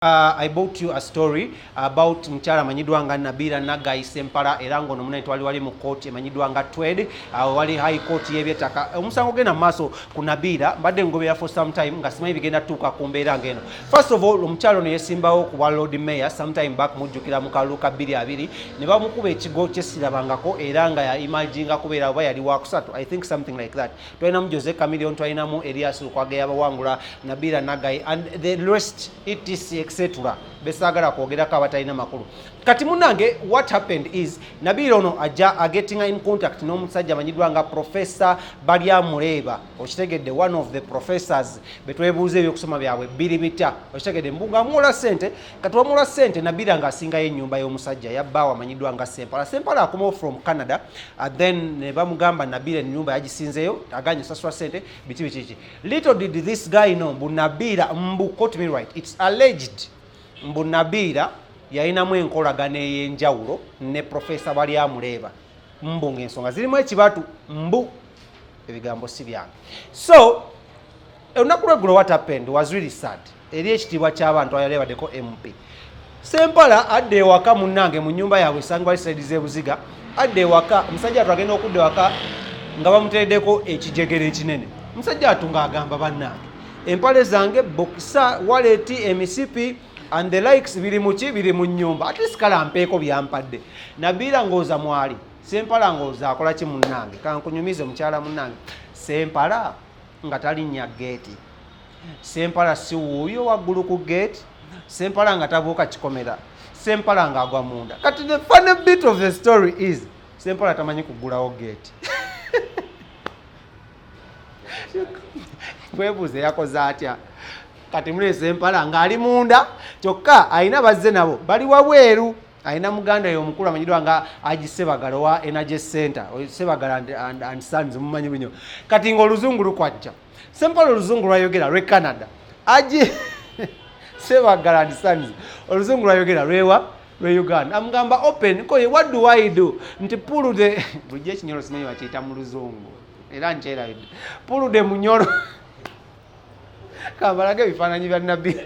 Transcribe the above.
I bought you a story about mukyala amanyiddwa nga Nabira Nagayi Sempala, era ng'ono munene twali wali mu kooti emanyiddwa nga Twed, wali High Court y'ebyettaka. Omusango genda mu maaso ku Nabira, mbadde ngobera for some time nga simanyi bigenda tuuka ku mbeera ng'eno. First of all, omukyala ono yesimbawo ku bwa Lord Mayor sometime back, mujjukira mu kalulu ka 2020 ne bamukuba ekigo kyesirabangako, era nga ya imaginga kubeera oba yali wakusatu, I think something like that. Twalinamu Jose Chameleone, twalinamu Elias Lukwago yabawangula, Nabira Nagayi and the rest, etc etc, besaagala kwogerako abatalina makulu. Kati munange, what happened is Nabira ono ajja agettinga in contact n'omusajja amanyiddwa nga Professor Baryamureeba, okitegedde, one of the professors betwebuuza ebyokusoma byabwe biri bitya, okitegedde, mbu ng'amuwola ssente. Kati wamuwola ssente, Nabira ng'asingayo ennyumba y'omusajja yabbaawo amanyiddwa nga Sempala. Sempala akomawo from Canada, then ne bamugamba Nabira ennyumba yagisinzeyo, aganye osasula ssente, biki biki biki. Little did this guy know mbu Nabira, mbu, quote me right, it's alleged mbu Nabira yalinamu enkolagano ey'enjawulo ne Profesa Baryamureeba, mbu ng'ensonga zirimu ekibatu, mbu ebigambo si byange. So olunaku lweggulo, what happened was really sad eri ekitiibwa ky'abantu ayali abaddeko MP Sempala. Adda ewaka munnange mu nnyumba yaabwe esangibwa side z'ebuziga. Adda ewaka, omusajja atu agenda okudda ewaka nga bamuteereddeko ekijegere ekinene. Omusajja atu ng'agamba, "Bannange, empale zange, boxer, wallet, emisipi and the likes biri muki? Biri mu nnyumba. At least kale ampeeko byampadde." Nabiira ng'oza mwali, Sempala ng'oza akola ki? Munnange, kankunyumize mukyala munnange, Sempala nga talinnya geeti, Sempala si wuuyo waggulu ku geeti, Sempala nga tabuuka kikomera, Sempala ng'agwa munda. Kati the funny bit of the story is Sempala tamanyi kuggulawo geeti. Kwebuuza yakoze atya. Kati muleese Sempala ng'ali munda, kyokka alina bazze nabo bali wabweru. Alina muganda ye omukulu amanyiddwa nga Aji Sebagala owa Energy Center, Sebagala and Sons, mumanyi bunyo. Kati ng'oluzungu lukwajja Sempala, oluzungu lwayogera lwe Canada. Aji Sebagala and Sons oluzungu lwayogera lwewa? Lwe Uganda. Amugamba, "Open koye." "What do I do?" Nti, "Pull the," bulijjo ekinyolo simanyi bakiyita mu luzungu era nkyerabidde, "Pull the munyolo." Kambalage ebifaananyi bya Nabbi.